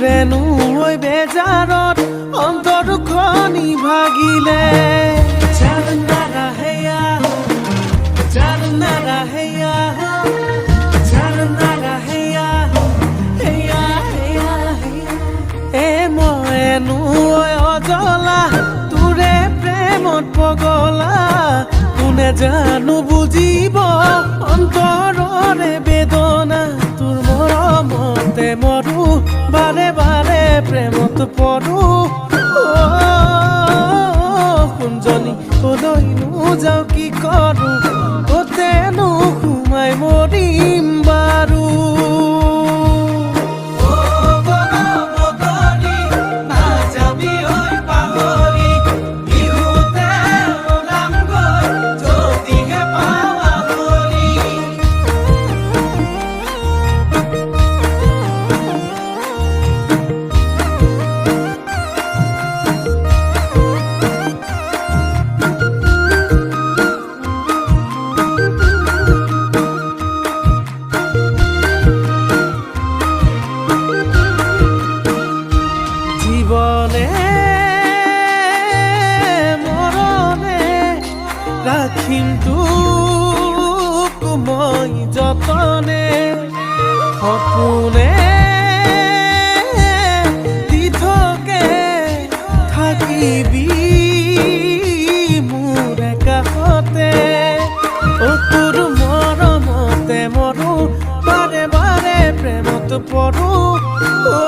তোৰেনো ঐ বেজাৰত অন্তৰখনি ভাগিলে। হেয়া হেয়া হেয়া হেয়া হেয়া। এ মইনো ঐ অজলা, তোৰে প্ৰেমত পগলা, কোনে জানো বুজিব অন্তৰৰে বেদনা। তোৰ মৰমতে মৰো, বাৰে বাৰে প্ৰেমত পৰো। সোণজনী, কলৈনো যাওঁ, কি কৰো, ক'তেনো সোমাই মৰিম বাৰু? জীৱনে মৰণে ৰাখিম তোক মই যতনে, সপোনে দিঠকে থাকিবি মোৰ কাষতে। অ তোৰ মৰমতে মৰো, বাৰে বাৰে প্ৰেমত পৰো। অ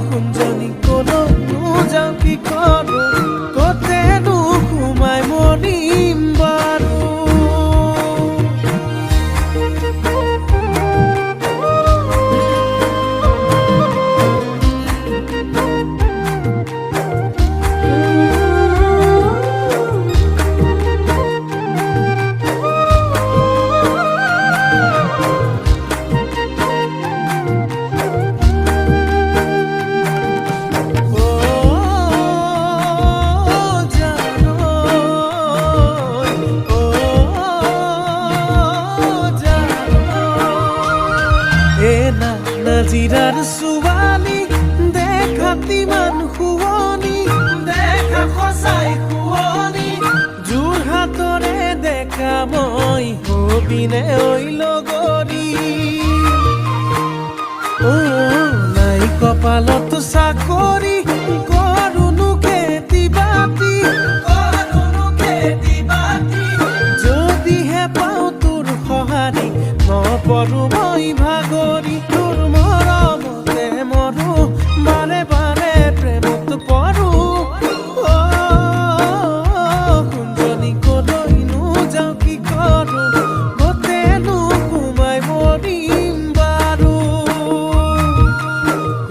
সোণজনী, কলৈনো যাওঁ, কি কৰো, ক'তেনো সোমাই মৰিম বাৰু? ও জানো, ও জানো, এ না নাজিৰাৰ ছোৱালী, দেখাত ইমান শুৱনি, দেখা সঁচাই শুৱনি। যোৰহাটৰে দেখা মই, হবিনে ঐ লগৰী? ও নাই কপালত চাকৰি, কৰোনো খেতি বাতি, কৰোনো খেতি বাতি। যদিহে পাওঁ তোৰ সঁহাৰি, নপৰো মই ভাগৰি। তোৰ মৰমতে মৰো, বাৰে বাৰে প্ৰেমত পৰো। অ সোণজনী, কলৈনো যাওঁ, কি কৰো, ক'তেনো সোমাই মৰিম বাৰু?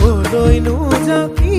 কলৈনো যাওঁ, কি